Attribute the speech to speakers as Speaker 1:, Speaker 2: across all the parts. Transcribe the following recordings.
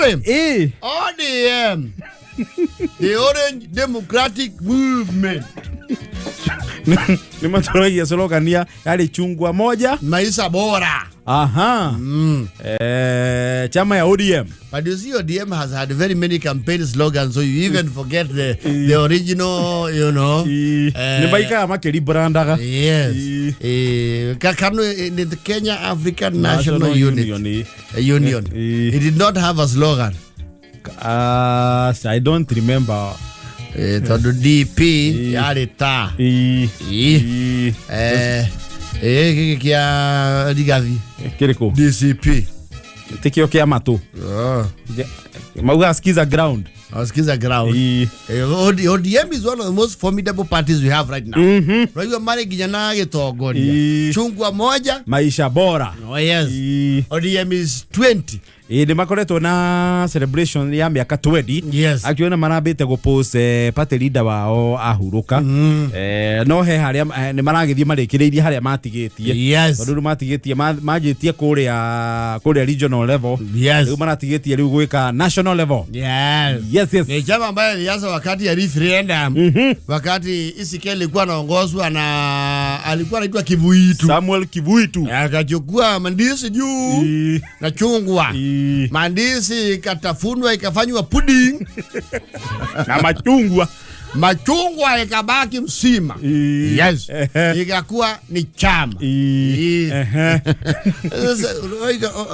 Speaker 1: Rĩ ODM, the Orange Democratic Movement.
Speaker 2: Nĩ matũragia slogan ya yarĩ chungwa moja
Speaker 1: maisha bora.
Speaker 2: Aha. Chama ya ODM.
Speaker 1: But you see, ODM has had very many campaign slogans, so you even forget the original.
Speaker 2: Nĩ maikaraga makĩribrandaga.
Speaker 1: Yes. Kanu in the Kenya African National Unit.
Speaker 2: Union.
Speaker 1: Union. It did not have a slogan.
Speaker 2: I don't remember.
Speaker 1: Tondũ DP yarĩ ta. Gĩkĩ kĩa Rigathi.
Speaker 2: Kĩrĩkũ?
Speaker 1: DCP.
Speaker 2: Tikĩo kĩa matũ.
Speaker 1: Oh.
Speaker 2: Mauga skiza ground.
Speaker 1: Sikiza ground. ODM is one of the most formidable parties we have right now. Raigua marĩ nginya na gĩtongoria. Chungwa moja.
Speaker 2: Maisha bora.
Speaker 1: Oh yes. ODM is 20.
Speaker 2: Ĩ nĩ makoretwo na celebration ya mĩaka 20. Actually na marambĩte gũpost party leader wao ahurũka. No he harĩa nĩ maragĩthiĩ marĩkĩrĩirie harĩa matigĩtie. Tondũ rĩu matigĩtie manjĩtie kũrĩa regional level. Rĩu maratigĩtie rĩu gwĩka national level. Yes.
Speaker 1: Ni chama ambayo ilianza wakati ya referendum. Wakati ECK ilikuwa anaongozwa na alikuwa anaitwa Kivuitu.
Speaker 2: Samuel Kivuitu.
Speaker 1: Akachukua mandisi juu na chungwa. Mandisi ikatafunwa ikafanywa pudding.
Speaker 2: Na machungwa.
Speaker 1: Machungwa ikabaki msima. Yes. Ikakuwa ni chama. Sasa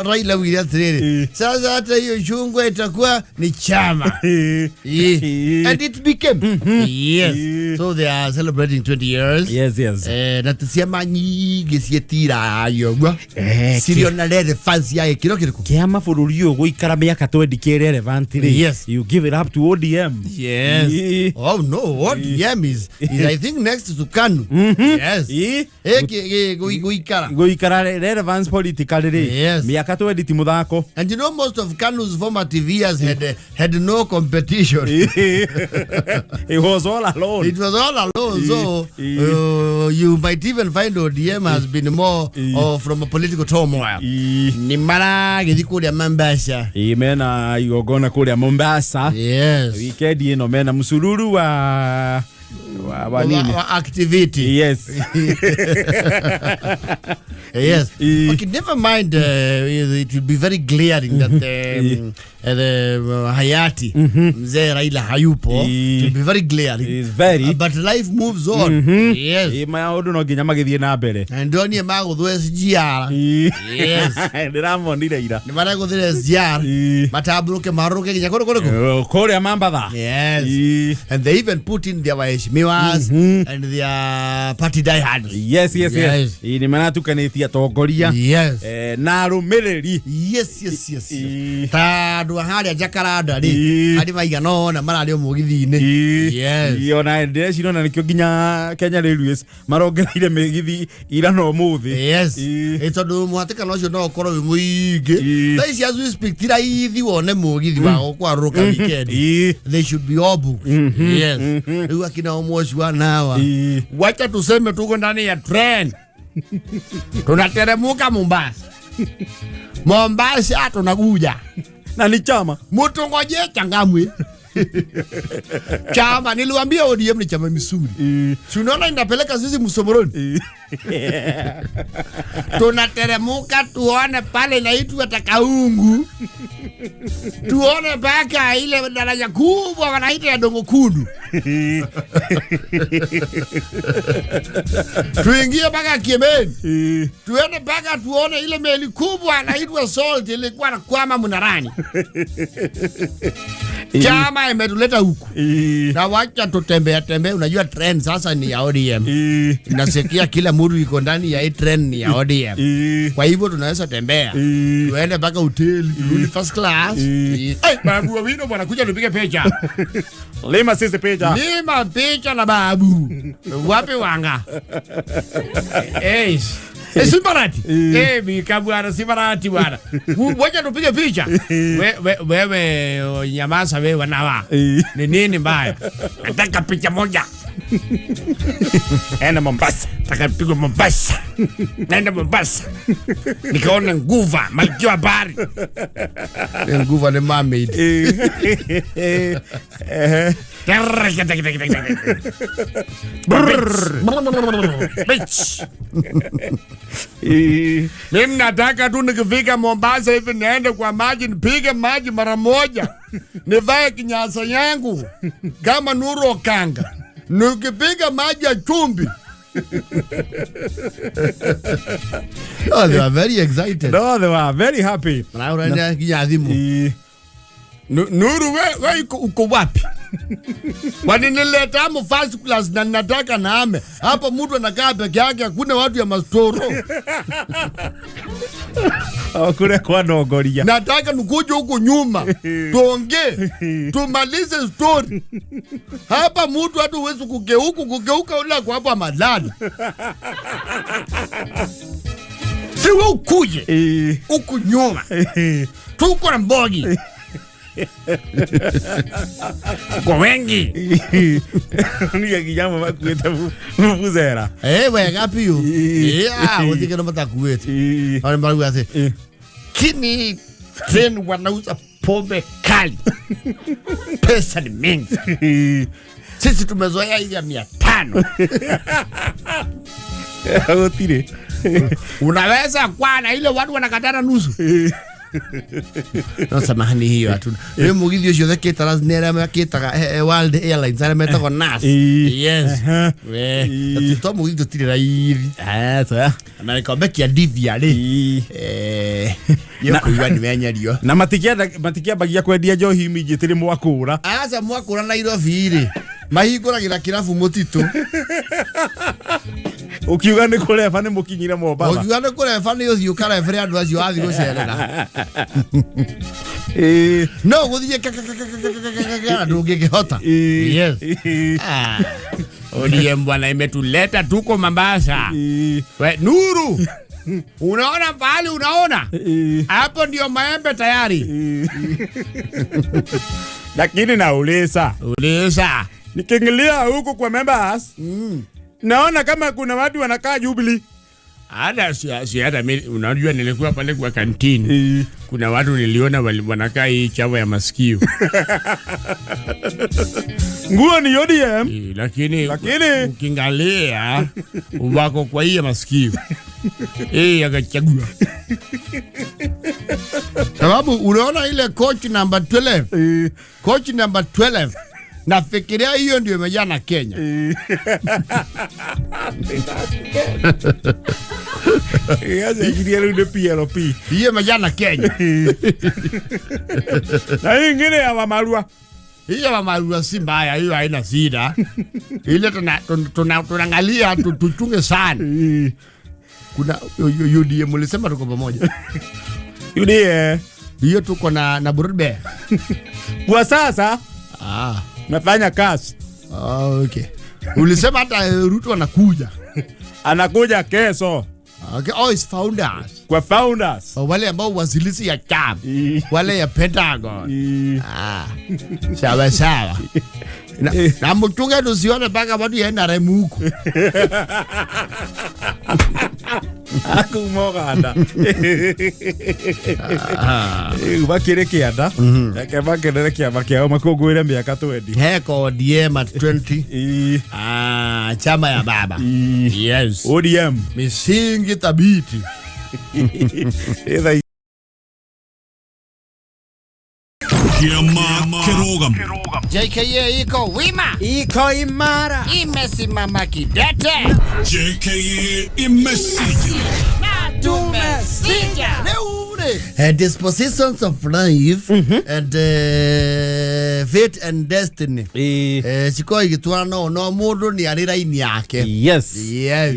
Speaker 1: Raila augire atĩrĩrĩ, sasa hata hiyo chungwa itakuwa ni chama. And it became. Yes. So they are celebrating 20 years.
Speaker 2: Yes.
Speaker 1: Na ciama nyingĩ ciĩtiragia ũguo cirĩ ona relevance ya gĩkĩro kĩrĩkũ.
Speaker 2: Kĩama bũrũri ũyũ gũikara mĩaka 20 kĩ relevant rĩ. You give it up to ODM.
Speaker 1: Yes. Oh no, ODM is I think next to KANU. Yes. Gũikara.
Speaker 2: Gũikara relevance politically rĩ. Mĩaka 20 ti mũthako.
Speaker 1: And you know most of KANU's formative years had no competition.
Speaker 2: It was all alone.
Speaker 1: It was all alone. So you might even find ODM has been more from a political turmoil. Ni maragĩthiĩ kũrĩa Mombasa.
Speaker 2: Ĩ mena igongona kũrĩa Mombasa. Weekend ĩno mena msururu wa nini?
Speaker 1: Wa activity.
Speaker 2: Yes.
Speaker 1: Yes. Okay, never mind. It will be very glaring that the hayati Mzee Raila hayupo. It will be very glaring.
Speaker 2: It's very.
Speaker 1: But life moves on. Yes.
Speaker 2: Ĩ maũndũ no nginya magĩthiĩ na mbere.
Speaker 1: Na ndonire magũthwo SGR. Yes.
Speaker 2: Ndĩramonire ira.
Speaker 1: Nĩ maregũthire SGR. Matambũrũke marũrũke nginya kũrĩ kũrĩkũ?
Speaker 2: Kũrĩa Mambatha.
Speaker 1: Yes. And they even put in their waheshimiwas and their party diehards.
Speaker 2: Yes. Ĩ nĩ maratukanĩtie atongoria. Na arũmĩrĩri.
Speaker 1: Yes. Ta andũ a harĩa Jacaranda rĩ, harĩ maigana ũna mararĩ o mũgithi-inĩ. Yes.
Speaker 2: Ĩ, ona ndĩreciria ona nĩkĩo nginya Kenya Railways marongereire mĩgithi ira na ũmũthĩ.
Speaker 1: Yes. Ĩ tondũ mũhatĩkano ũcio no ũkorwo wĩ mũingĩ. Thaa ici as we speak ti raithi wone mũgithi wa gũkwarũrũka weekend. They should be all booked. Yes. Rĩu akina Omosh wa nawa. Wacha tuseme tuko ndani ya train. Tunateremuka Mombasa. Mombasa tunakuja.
Speaker 2: Na ni chama.
Speaker 1: Mutungoje Changamwe. Chama niliwaambia ODM ni chama mizuri. Si unaona inapeleka sisi Msomoroni. Tunateremuka tuone pale inaitwa Takaungu. Tuone mpaka ile daraja kubwa wanaita ya Dongo Kundu. Tuingie mpaka Kiembeni. Tuende mpaka tuone ile meli kubwa inaitwa Salt ilikuwa nakwama Mnarani. Chama imetuleta huku. Na wacha tutembea tembea, unajua trend sasa ni ya ODM. Nasikia kila mtu iko ndani ya hii trend ni ya ODM. Kwa hivyo tunaweza tembea. Tuende mpaka hoteli, turudi first class. Babu Owino bwana, kuja tupige picha.
Speaker 2: Lima sisi picha.
Speaker 1: Lima picha na babu. Wapi wanga? Simbarati. Bika bwana Simbarati bwana. Wacha tupige picha. Wewe nyamaza wewe nawa. Ni nini mbaya? Nataka picha moja. Enda Mombasa, taka nipigwe Mombasa. Naenda Mombasa nikaona nguva malkia wa bahari. Nguva ni mermaid. Bitch. Mimi nataka tu nikifika Mombasa hivi niende kwa maji nipige maji mara moja, nivae kinyasa yangu kama Nuru Okanga, nikipiga maji ya chumvi. Oh, they were very excited.
Speaker 2: No, they were very happy.
Speaker 1: Na unaenda kinya thimu. Nuru, we uko wapi? Walinileta mo first class na nataka naame. Hapa mtu anakaa peke yake, hakuna watu ya mastoro.
Speaker 2: Kure kwa nongoria.
Speaker 1: Nataka nikuje huku nyuma tuongee, tumalize story. Hapa mtu hata huwezi kugeuka ula kwa hapa malala. Si wewe ukuje huku nyuma. Tuko na mbogi. Kwa wengi.
Speaker 2: Ni nginya makuĩte vuvuzela.
Speaker 1: Wega biũ. Yeah, gũtirĩ kĩndũ matakuĩte. Arĩa marauga atĩ kini train wanauza pombe kali, pesa ni mingi. Sisi tumezoea hii ya 500.
Speaker 2: Gũtirĩ.
Speaker 1: Unaweza kwa na ile watu wanakatana nusu. No, samahani, hiyo hatuna. Rĩu mũgithi ũcio the caterers nĩ arĩa makĩtaga World Airlines, arĩa metagwo NAS. Yes. To mũgithi tũtirĩ raithi. Na gĩkombe kĩa Divya rĩ. Nĩũkũigua nĩ menyerio.
Speaker 2: Na matikiambagia kwendia njohi mingi mwakũra.
Speaker 1: Aca mwakũra Nairobi rĩ. Mahingũragĩra kĩrabu mũtitũ.
Speaker 2: Ukiuga nĩ kũreba nĩ mũkinyire Mombasa.
Speaker 1: Ukiuga nĩ kũreba nĩ ũthiĩ ũkarebere andũ acio wathiĩ gũcerera. No gũthiĩ na ndũngĩkĩhota. Yes. ODM bwana imetuleta tuko Mombasa. We Nuru. Unaona pahali unaona? Hapo ndio maembe tayari.
Speaker 2: Lakini nauliza.
Speaker 1: Uliza.
Speaker 2: Nikiingilia huku kwa members. Naona kama kuna watu wanakaa Jubilee.
Speaker 1: Hata si hata mimi, unajua nilikuwa pale kwa kantini. Kuna watu niliona wanakaa hii chawa ya masikio.
Speaker 2: Nguo ni ODM.
Speaker 1: Lakini ukiangalia wako kwa hii ya masikio. Akachagua. Sababu unaona ile coach number 12. Coach number 12. Nafikiria hiyo ndio imejaa na Kenya.
Speaker 2: Yaani ndio PLP.
Speaker 1: Hiyo imejaa na Kenya.
Speaker 2: Na hii nyingine ya Wamarua.
Speaker 1: Hiyo ya Wamarua si mbaya, hiyo haina shida. Ile tunaangalia tuchunge sana. Kuna UDM ulisema tuko pamoja.
Speaker 2: UDM
Speaker 1: hiyo tuko na Burbe.
Speaker 2: Kwa sasa nafanya kazi.
Speaker 1: Okay. Ulisema hata Ruto anakuja.
Speaker 2: Anakuja kesho.
Speaker 1: Okay, oh, it's founders.
Speaker 2: Kwa founders.
Speaker 1: Wale ambao wazilisi ya chama. Wale ya Pentagon. Sawa sawa. Na mchunge tusione mpaka watu ya NRM huko.
Speaker 2: Akumoganda. Bakire kianda. Reke makenere kiama kiao makũngũĩre mĩaka 20.
Speaker 1: Heko ODM at 20. Chama ya baba. Yes.
Speaker 2: ODM.
Speaker 1: Misingi thabiti.
Speaker 3: Kiama Kirogam.
Speaker 1: JKA iko wima.
Speaker 2: Iko imara.
Speaker 1: Imesimama kidete.
Speaker 3: JKA imesija.
Speaker 1: Na tumesija. Dispositions of life and fate and destiny. Siko igitwara no mundu ni ari raini yake.
Speaker 2: Yes.
Speaker 1: Yes.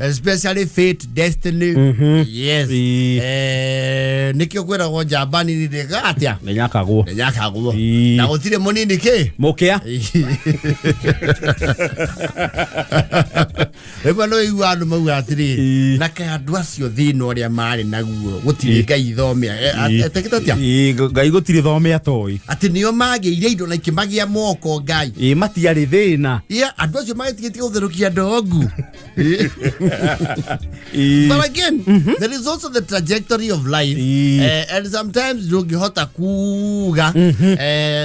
Speaker 1: Especially fate, destiny. Yes. Nikio kwiragwo njamba nini ndĩkaga atia?
Speaker 2: Nĩnyakagwo.
Speaker 1: Nĩnyakagwo. Na gũtirĩ mũnini kĩ?
Speaker 2: Mũkĩa.
Speaker 1: Rĩmwe no igua andũ mauga atĩrĩrĩ, na kaĩ andũ acio thĩna ũrĩa marĩ naguo gũtirĩ Ngai Ngai thome etekĩte atĩa?
Speaker 2: Ĩĩ, Ngai gũtirĩ thome atoĩ.
Speaker 1: Atĩ nĩo magĩire indo na ikĩmagĩa moko Ngai.
Speaker 2: Ĩĩ, matiarĩ thĩna.
Speaker 1: Yeah, andũ acio magĩtigĩtie gũtherũkia ndongu. But again, there is also the trajectory of life. And sometimes ndũngĩhota kuga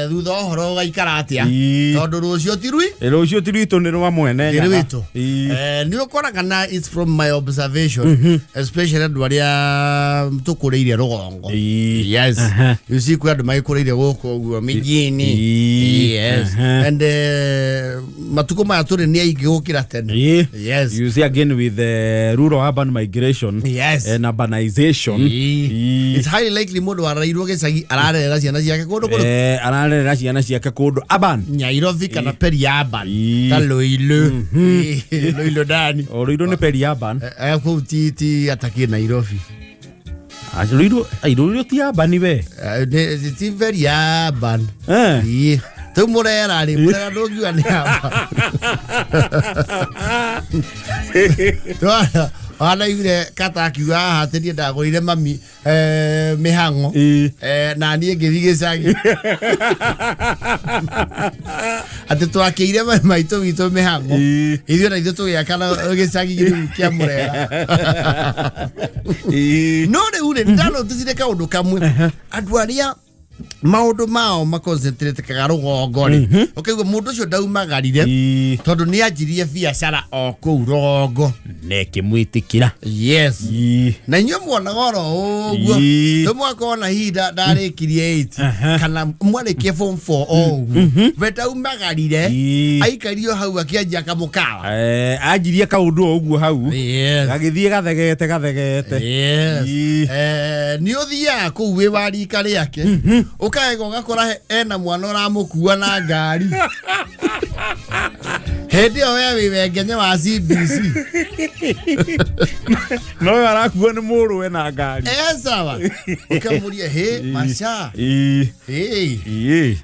Speaker 1: thutha wa ũhoro ũgaikara atĩa, tondũ rũciũ ti rui.
Speaker 2: Rũciũ ti rwitũ, nĩ rwa mwene
Speaker 1: Nĩ
Speaker 2: Nyaga.
Speaker 1: rwitũ. Nĩ ũkoraga na it's from my observation, especially andũ arĩa tũkũrĩire rũgongo. Yes. You see, kwĩ andũ magĩkũrĩire gũkũ ũguo mijini. Yes. And matukũ maya tũrĩ nĩ aingĩ gũkĩra tene. Yes.
Speaker 2: You see, again with the rural urban migration and urbanization.
Speaker 1: It's highly likely mũndũ warareirwo gĩcagi ararerera ciana ciake kũndũ kũrĩkũ?
Speaker 2: Ararerera ciana ciake kũndũ urban.
Speaker 1: Nyairobi kana peri-urban. Ta Loilo. Loilo ndani.
Speaker 2: O Ruiru nĩ peri urban.
Speaker 1: Kũu ti atakĩ Nairobi.
Speaker 2: Ah, Ruiru, ai, Ruiru ti urban we.
Speaker 1: Ti very urban. Ĩĩ. Rĩu Mũrera rĩ, Mũrera ndũngiuga nĩ urban. Wanaiguire kata akiuga haha atĩ niĩ ndagũrire mami mĩhang'o na niĩ ngĩthiĩ gĩcagi, atĩ twakĩire maitũ witũ mĩhang'o, ithuĩ na ithuĩ tũgĩaka na gĩcagi rĩu kĩa Mũrera. No rĩu rĩ, ndanoticire kaũndũ kamwe, andũ arĩa maũndũ mao maconcentrate-kaga rũgongo rĩ, ũkaigua mũndũ ũcio ndaumagarire tondũ nĩ anjirie biacara o kũu rũgongo.
Speaker 2: Na ĩkĩmwĩtĩkĩra.
Speaker 1: Yes. Na inyuĩ muonaga oro ũguo. Rĩu mwakona hihi ndarĩkirie 8 kana mwarĩkie form 4 o ũguo, we ndaumagarire. Aikario hau akĩanjia kamũkawa.
Speaker 2: Anjirie kaũndũ o ũguo hau, gagĩthiĩ gathegete gathegete.
Speaker 1: Nĩ ũthiaga kũu wĩ wa rika rĩake, ũkaega ũgakora ena mwana ũramũkua na ngari hĩndĩ ĩyo we wĩ wengenye wa CBC.
Speaker 2: No ũyũ arakuo nĩ mũrũwe na ngari.
Speaker 1: Sawa, ũkamũria, hĩ maca. Hĩ.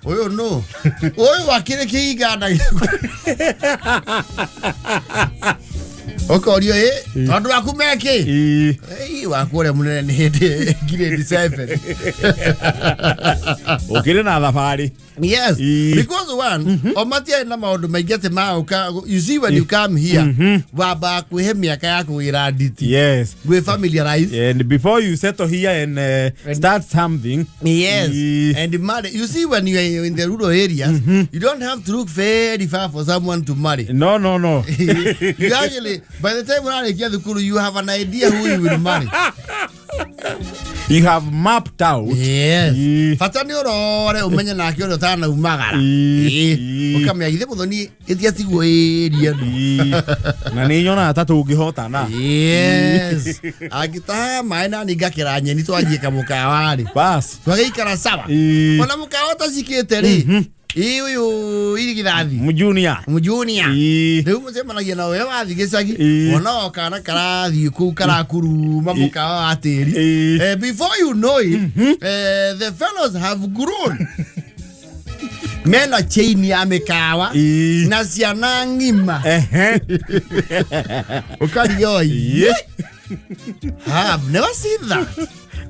Speaker 1: Ũyũ nũ ũyũ wakĩrĩ kĩiganda, ũkorio ĩ tondũ waku mekĩ. Ĩi, waku ũrĩa mũnene nĩ hĩndĩ grade 7.
Speaker 2: Ũkĩrĩ na thabarĩ.
Speaker 1: Yes. Because one, o matiarĩ na maũndũ maingĩ atĩ maũka. You see, when you come here, wambaga kwĩhe mĩaka ya kũgĩra nditi, gwĩ familiarize.
Speaker 2: And before you settle here and start something.
Speaker 1: Yes. And marry. You see, when you are in the rural areas, you don't have to look very far for someone to marry.
Speaker 2: No.
Speaker 1: You actually, by the time ũrarĩkia thukuru, you have an idea who you will marry.
Speaker 2: You have mapped out.
Speaker 1: Yes. Bata nĩ ũrore ũmenye nake ũrĩa ũtanaumagara. Ũkamenya githĩ mũthoni ĩtiatigwo ĩria ĩno.
Speaker 2: Na nĩ nyonaga ta tũngĩhotana.
Speaker 1: Yes, angĩtaha maĩ nani ngakĩra nyeni twanjie kamũkawa rĩ,
Speaker 2: Bas.
Speaker 1: twagĩikara sawa. Ona mũkawa ũtacikĩte rĩ, ĩ ũyũ irigithathi.
Speaker 2: Mjunior.
Speaker 1: Mũjunia. Rĩu mũcemanagia na we wathiĩ gĩcagi, ona o kana karathiĩ kũu karakuruma mũkawa wa tĩri. Before you know it, the fellows have grown, mena chain ya mĩkawa na ciana ng'ima. Ũkariga, have never seen that.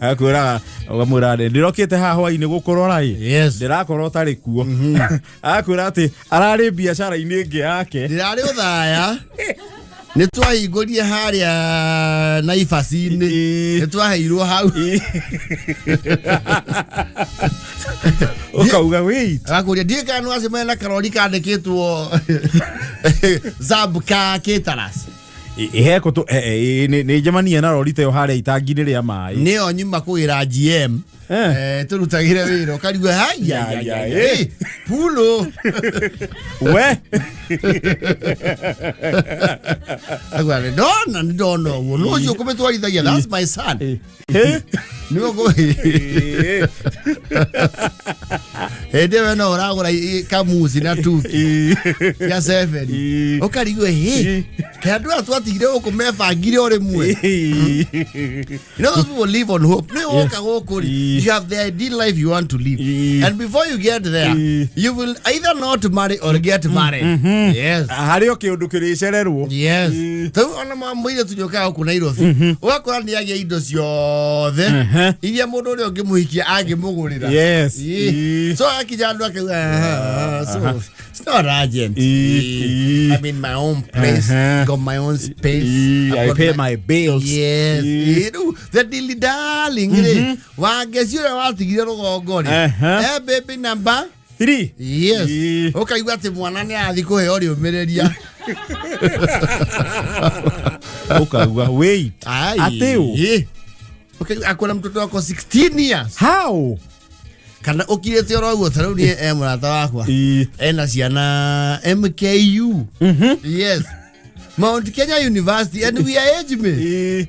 Speaker 2: Akwĩraga, ũkamwĩra ndĩrokĩte haha hwainĩ gũkũrora ĩ, ndĩrakora ũtarĩ kuo. Akwĩra atĩ ararĩ biacara-inĩ ĩngĩ yake.
Speaker 1: Ndĩrarĩ ũthaya, nĩ twahingũrie harĩa Naibaci-inĩ. Nĩ twaheirwo hau.
Speaker 2: Ũkauga, wait.
Speaker 1: Agakũria, ndiĩ kana nĩ wacemania na karori kandĩkĩtwo Zabka Caterers?
Speaker 2: Heko tũ nĩ njemanie na rori ta ĩyo harĩa itangi-inĩ rĩa maĩ.
Speaker 1: Nĩyo nyuma kũgĩra GM. Tũrutagĩre wĩra, ũkarigwo haya.
Speaker 2: Ya, ya, eh.
Speaker 1: Pulo.
Speaker 2: We.
Speaker 1: Agwa nĩ ndona, nĩ ndona ũguo nũ ũcio ũkũmĩtwarithagia, that's my son. Nĩwe hĩndĩ ĩyo no ũragũra kamuci na tuki ya seven, ũkarigwo hĩ. Kaĩ andũ aya twatigire gũkũ mebangire o rĩmwe? You know, those people live on hope. Nĩ woka gũkũ rĩ, you have the ideal life you want to live, and before you get there, you will either not marry or get married. Yes.
Speaker 2: Harĩ o kĩũndũ kĩrĩcererwo.
Speaker 1: Yes. Tau ona mũirĩtu nĩũkaga gũkũ Nairobi, ũgakora nĩ agĩa indo ciothe iria mũndũ ũrĩa ũngĩmũhikia angĩmũgũrĩra. So akinya andũ akauga, "Ah, so it's not urgent. I'm in my own place, got my own space. I've
Speaker 2: I
Speaker 1: got
Speaker 2: pay my bills."
Speaker 1: Yes. Rĩu the dilly darling rĩ, wangeci ũrĩa watigire rũgongo rĩ, baby number
Speaker 2: 3.
Speaker 1: Yes. Ũkaigua atĩ mwana nĩ arathiĩ kũheo rĩũmĩrĩria.
Speaker 2: Ũkauga, "Wait."
Speaker 1: Ai.
Speaker 2: Atĩ ũ?
Speaker 1: Ũkaigua akona mtoto wako 16 years.
Speaker 2: How?
Speaker 1: Kana ũkirĩte oro ũguo. Ta rĩu niĩ e mũrata wakwa ena ciana MKU, yes, Mount Kenya University, and we are age mates.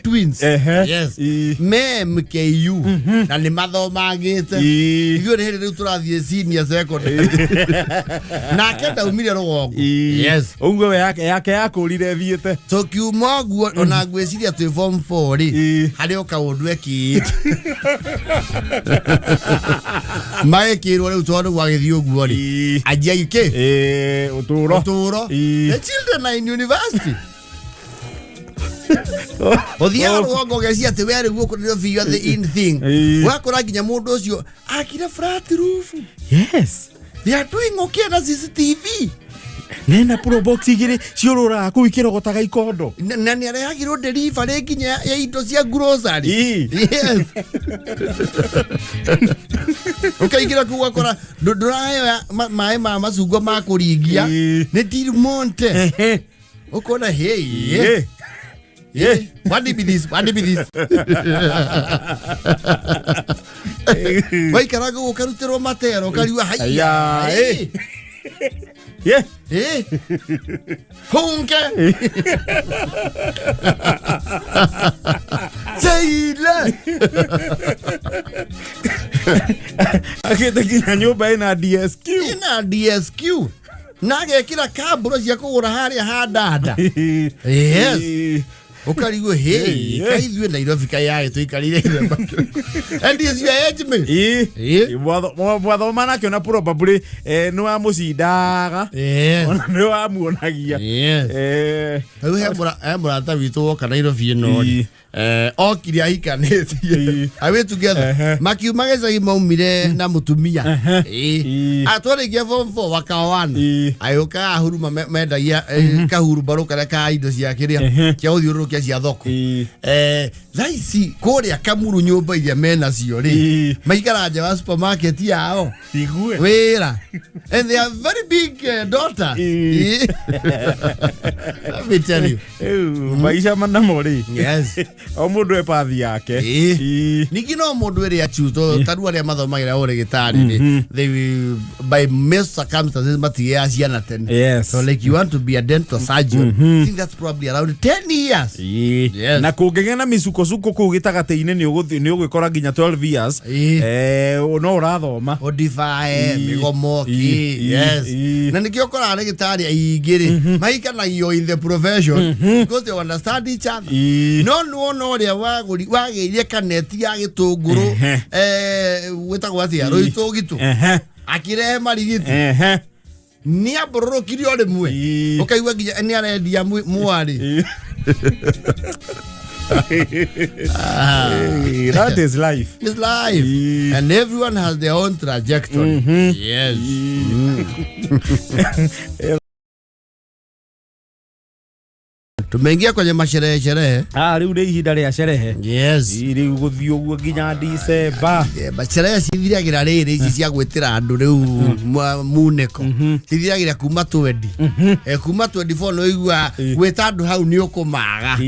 Speaker 1: Twins. Yes. Me MKU na nĩ mathomagĩte. Ithuĩ nĩ hĩndĩ rĩu tũrathiĩ senior secondary, nake ndaumire rũgongo. Yes.
Speaker 2: Ũguo we yake yakũrire thiĩte.
Speaker 1: Tũkiuma ũguo, ona ngwĩciria twĩ form 4 rĩ, harĩ o kaũndũ ekĩte magĩkĩrwo rĩu tondũ gwagĩthiĩ ũguo rĩ, anjia ikĩ
Speaker 2: Ũtũũro.
Speaker 1: Ũtũũro. The children are in university. Ũthiaga rũgongo ũgecia atĩ we rĩu gũkũ nĩrĩo you are the in thing. Ũgakora nginya mũndũ ũcio akire flat roof. They are doing okay na CCTV.
Speaker 2: Nena probox igĩrĩ ciũrũraga kũu ikĩrogotaga ikondo.
Speaker 1: Na nĩ arehagĩrwo delivery nginya ya indo cia grocery. Yes. Ũkaingĩra kũu ũgakora ndũraheo maĩ ma macungwa ma kũringia, nĩ Del Monte. Ũkona, hey. What be this? What be this? Waikara kũu ũkarutĩrwo matero, ũkariua haiya.
Speaker 2: Haiya,
Speaker 1: Hunke. Seile.
Speaker 2: Akĩte nginya nyũmba ĩna DSQ.
Speaker 1: Ina DSQ. Na agekĩra kambũro cia kũgũra harĩa ha dada. Yes. Ũkarigwo, hey, kaithuĩ Nairobi kayagĩ tũikarire ithemba. And is your age mate.
Speaker 2: Mwathoma nake na probably nĩ wamũcindaga. Ona nĩ wamuonagia.
Speaker 1: Rĩu he mũrata witũ woka Nairobi ĩno rĩ, okire ahikanĩtie. Are we together? Makiuma gĩcagi maumire na mũtumia. Atwarĩkia form 4 wakaoana. Agĩũka huruma mendagia kahurumbarũ karĩa ka indo cia kĩrĩa cia gũthiũrũrũkia cia thoko. Thaa ici kũrĩa Kamuru nyũmba iria menacio rĩ, maikara nja wa supermarket yao.
Speaker 2: Igue.
Speaker 1: Wĩra, and they are very big daughters. Let me tell you.
Speaker 2: Rĩu maica manamo rĩ, o mũndũ e pathi yake.
Speaker 1: Ningĩ no mũndũ ĩrĩa achuto taru arĩa mathomagĩra ũrĩgĩtarĩ rĩ, they will, by most circumstances, matigĩaga ciana tene. So like you want to be a dental surgeon, I think that's probably around 10 years. Yes.
Speaker 2: Na kũngĩgĩa na mĩcukocuko kũu gĩtagatĩ-inĩ, nĩ ũgwĩkora nginya 12 years no ũrathoma.
Speaker 1: Ũdivae mĩgomo ki. Yes. Na nĩkĩo ũkoraga rĩgĩtarĩ aingĩ rĩ mahikanagio in the profession because they understand each other. No nĩwona ũrĩa wagĩire kaneti ya gĩtũngũrũ, gwĩtagwo atĩa, rũitũgitũ, akĩrehe marigiti, nĩ ambũrũrũkire o rĩmwe. Ũkaigua nginya nĩ arendia mwarĩ.
Speaker 2: That is life.
Speaker 1: It's life. And everyone has their own trajectory. Yes. Tumeingia kwenye masherehe sherehe.
Speaker 2: Ah, rĩu nĩ ihinda rĩa cerehe. Rĩu gũthiĩ ũguo nginya December.
Speaker 1: Sherehe cithiragĩra rĩrĩ, ici cia gwĩtĩra andũ rĩu munĩko cithiragĩra kuma 20, kuma 24 nĩ ũigua gwĩta andũ hau nĩ ũkũmaga.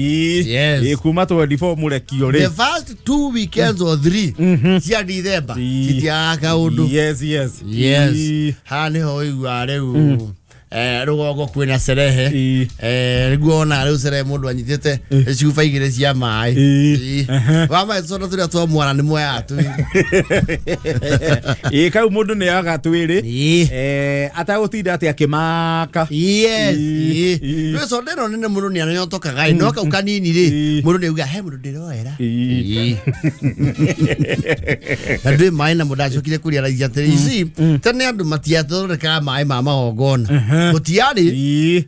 Speaker 1: Yes.
Speaker 2: Kuma 24 mũrekio
Speaker 1: The
Speaker 2: rĩ.
Speaker 1: first two weekends or three cia December citiaga kaũndũ.
Speaker 2: Yes.
Speaker 1: Yes. Haha nĩho ũiguaga rĩu. Rũgongo kwĩna cerehe. Nĩguo wona rĩu cerehe mũndũ anyitĩte cuba igĩrĩ cia maĩ. Wa maĩ tũcondo tũrĩa twa mwara nĩ moyaga twĩrĩ.
Speaker 2: Ĩ, kau mũndũ nĩ aga twĩrĩ. Atagũtinda atĩ akĩmaka.
Speaker 1: Yes. Rĩu soda ĩno nene mũndũ nĩ anyotokaga ĩ, no kau kanini rĩ, mũndũ nĩ auga he mũndũ ndĩroera. Na ndwĩ maĩ namo ndacokire kũrĩa raithi atĩrĩ ici tene andũ matiathondekaga maĩ ma magongona, gũtiarĩ,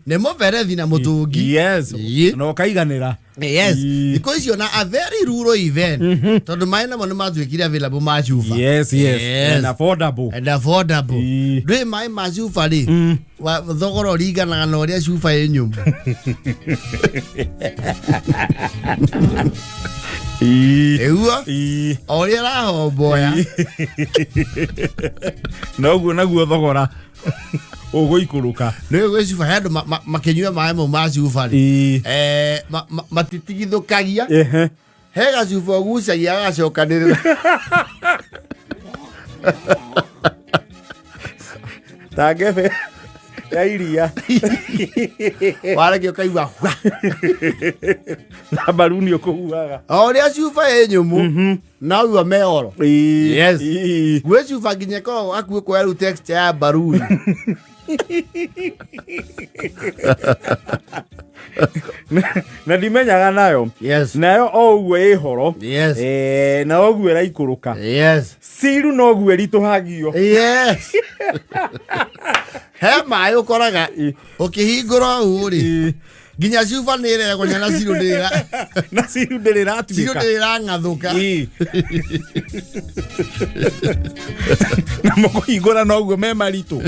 Speaker 1: nĩ mũberethi na mũtũngi.
Speaker 2: Na ũkaiganĩra.
Speaker 1: Yes. Thikũ icio na a very rural event, tondũ maĩ namo nĩ matuĩkire available ma cuba.
Speaker 2: Yes.
Speaker 1: Yes.
Speaker 2: And affordable.
Speaker 1: And affordable. Ndwĩ maĩ ma cuba rĩ, thogora ũringanaga na ũrĩa cuba ĩ nyũmũ. Ĩguo o ũrĩa ĩrahomboya.
Speaker 2: Noguo naguo thogora ũgũikũrũka.
Speaker 1: Nĩ gwĩ cuba he andũ makĩnyua maĩ mau ma cuba rĩ, matitigithũkagia. He gacuba ũgucagia agacokanĩrĩra.
Speaker 2: Ta ngebe ya iria.
Speaker 1: Warekia ũkaigua hwa.
Speaker 2: Na mbaruni ũkũhuhaga.
Speaker 1: O ũrĩa cuba ĩ nyũmũ noguo meoro. Yes. Gwĩ cuba nginya ĩkoragwo hakuhĩ kuoya rĩu texture ya mbaruni.
Speaker 2: Na ndimenyaga nayo. Nayo o ũguo ĩ horo. Na ũguo ĩraikũrũka. Ciru noguo ĩritũhagio.
Speaker 1: Yes, he maĩ ũkoraga ũkĩhingũra ũũ rĩ, nginya cuba nĩ ĩregonya na ciru ndĩra
Speaker 2: Na ciru ndĩrĩ
Speaker 1: ciru
Speaker 2: ratuĩka.
Speaker 1: ndĩrang'athũka.
Speaker 2: Na mũkũhingũra noguo me maritũ.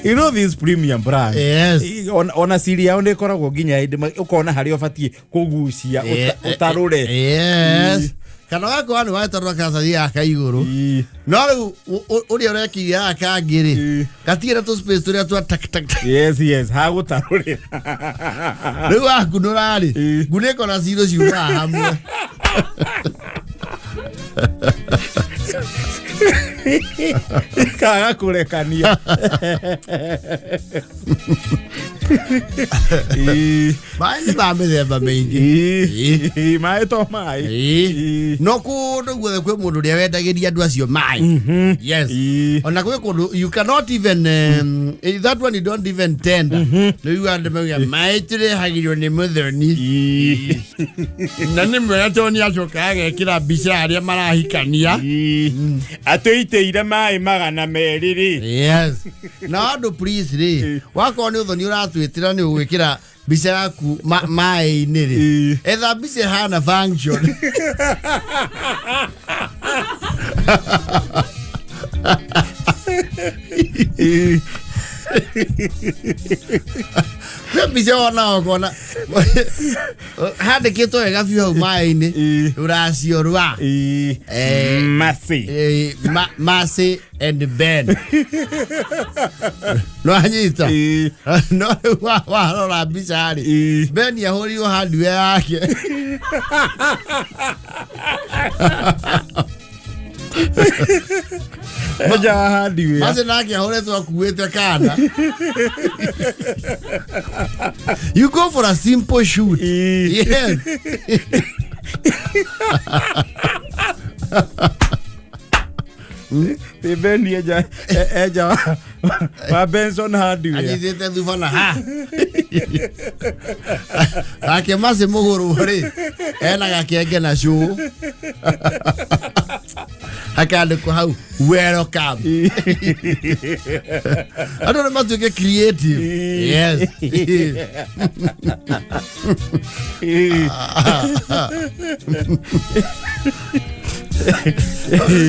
Speaker 2: You know this premium brand, ona siri yao nĩ ĩkoragwo nginya hĩndĩ ũkona harĩa ũbatiĩ kũgucia ũtarũre.
Speaker 1: Yes, kana wakorwa nĩ watarũra karatathi gaka igũrũ, no rĩu ũrĩa ũrekĩire gaka kangĩ rĩ, gatirĩ na tũ space tũrĩa twa tak tak tak.
Speaker 2: Yes, hagũtarũrĩra.
Speaker 1: Rĩu wakunũra rĩ, ngunĩko na ciro ciumaga hamwe.
Speaker 2: Kaga kũrekania.
Speaker 1: Maĩ nĩ ma mĩthemba mĩingĩ.
Speaker 2: Maĩ to maĩ.
Speaker 1: No kũndũ guothe kwĩ mũndũ ũrĩa wendagĩria andũ acio maĩ. Yes. Ona kwĩ kũndũ you cannot even that one you don't even tender. Nĩ uga andũ mauga maĩ tũrehagĩrio nĩ mũthoni, na nĩ mwega tondũ nĩ acoka agekĩra mbica ya arĩa marahikania.
Speaker 2: Atũitĩire maĩ 200 rĩ.
Speaker 1: Yes, na andũ please rĩ, wakorwo nĩ ũthoni ũratwĩtĩra nĩ ũgwĩkĩra mbica yaku maĩ-inĩ rĩ, etha mbica ĩhana function. Kwĩ mbica wona ũkona handĩkĩtwo wega biũ hau maĩ-inĩ, rũracio rwa
Speaker 2: Masi.
Speaker 1: Mercy and Ben, no anyita. No rĩu warora mbica rĩ, Ben ahũrirwo hardware yake.
Speaker 2: Moja wa hardware.
Speaker 1: Mercy nake ahũrĩtwo akuĩte kana. You go for a simple shoot. Yes.
Speaker 2: Ti Ben eja eja wa Benson Hardware.
Speaker 1: Anyitĩte thuba na ha nake Mercy mũgũrũ rĩ, ena gakenge na cũũ hakandĩkwo hau "Welcome". Andũ nĩ matuĩke creative. Yes.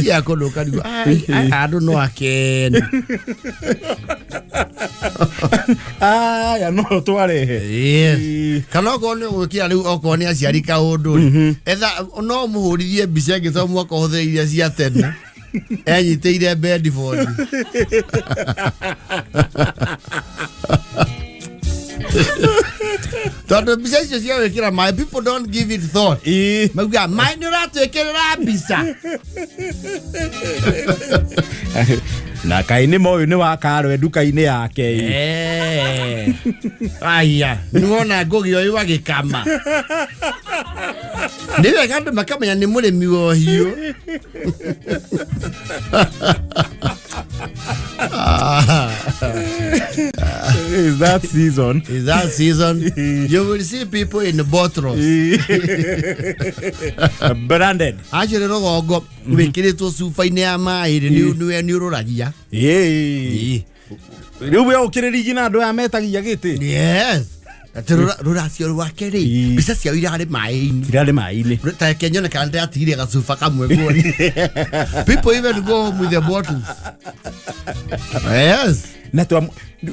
Speaker 1: Ya kũndũ ũkarigwo, "Ai, ai, andũ no akene."
Speaker 2: Aya no twarehe.
Speaker 1: Yes. Kana okorwo nĩ ũgwĩkĩra rĩu, okorwo nĩ aciari kaũndũ rĩ, etha no mũhũrithie mbica ĩngĩ to mwaka ũhũthĩre iria cia tene enyitĩire bedboard, tondũ mbica icio cia gwĩkĩra maĩ, people don't give it thought. Mauga maĩ nĩ ũratwĩkĩrĩra mbica.
Speaker 2: Na kaĩ nĩ moyũ nĩ wa karwe nduka-inĩ yake ĩ.
Speaker 1: Eh. Aya, nĩwona ngũgĩ ũyũ agĩkama. Nĩ wega andũ makamenya nĩ mũrĩmi wa ũhiũ.
Speaker 2: Is that season?
Speaker 1: Is that season? You will see people in bottles.
Speaker 2: Branded.
Speaker 1: Actually rũgongo wĩkĩrĩtwo cuba-inĩ ya maĩ rĩ nĩ ũrũragia.
Speaker 2: Ĩĩ. Rĩu we ũkĩrĩrigi na andũ aya metagia gĩtĩ.
Speaker 1: Yes. Atĩ rũracio rwake rĩ
Speaker 2: Ĩĩ.
Speaker 1: mbica ciao irarĩ maĩ-inĩ.
Speaker 2: Irarĩ maĩ-inĩ.
Speaker 1: Ta reke nyone kana ndĩratigire gacuba kamwe kuoni. People even go home with the bottles. Yes.
Speaker 2: Na twa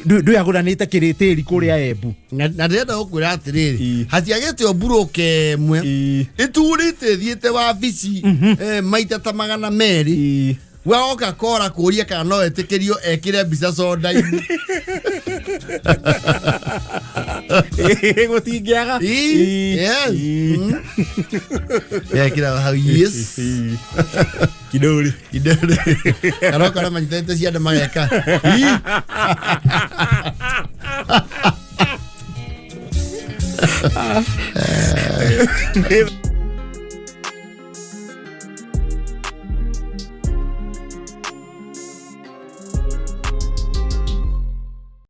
Speaker 2: ndũyagũranĩte kĩrĩtĩri kũrĩa Embu.
Speaker 1: Na ndĩrenda gũkwĩra atĩrĩrĩ
Speaker 2: Ĩĩ.
Speaker 1: hatiagĩte o mburoka ĩmwe
Speaker 2: Ĩĩ.
Speaker 1: ĩturĩte ĩthiĩte wabici maita ta 200
Speaker 2: Ĩĩ.
Speaker 1: waoka kora kũria kana no etĩkĩrio ekĩre mbica soda-inĩ.
Speaker 2: Gũtingĩaga.
Speaker 1: Ĩĩ, yes.
Speaker 2: Ĩĩ.
Speaker 1: Ekĩra hau yes.
Speaker 2: Ĩĩ. Kidori.
Speaker 1: Kidole. Kana ũkona manyitĩte ciana mageka. Ĩĩ.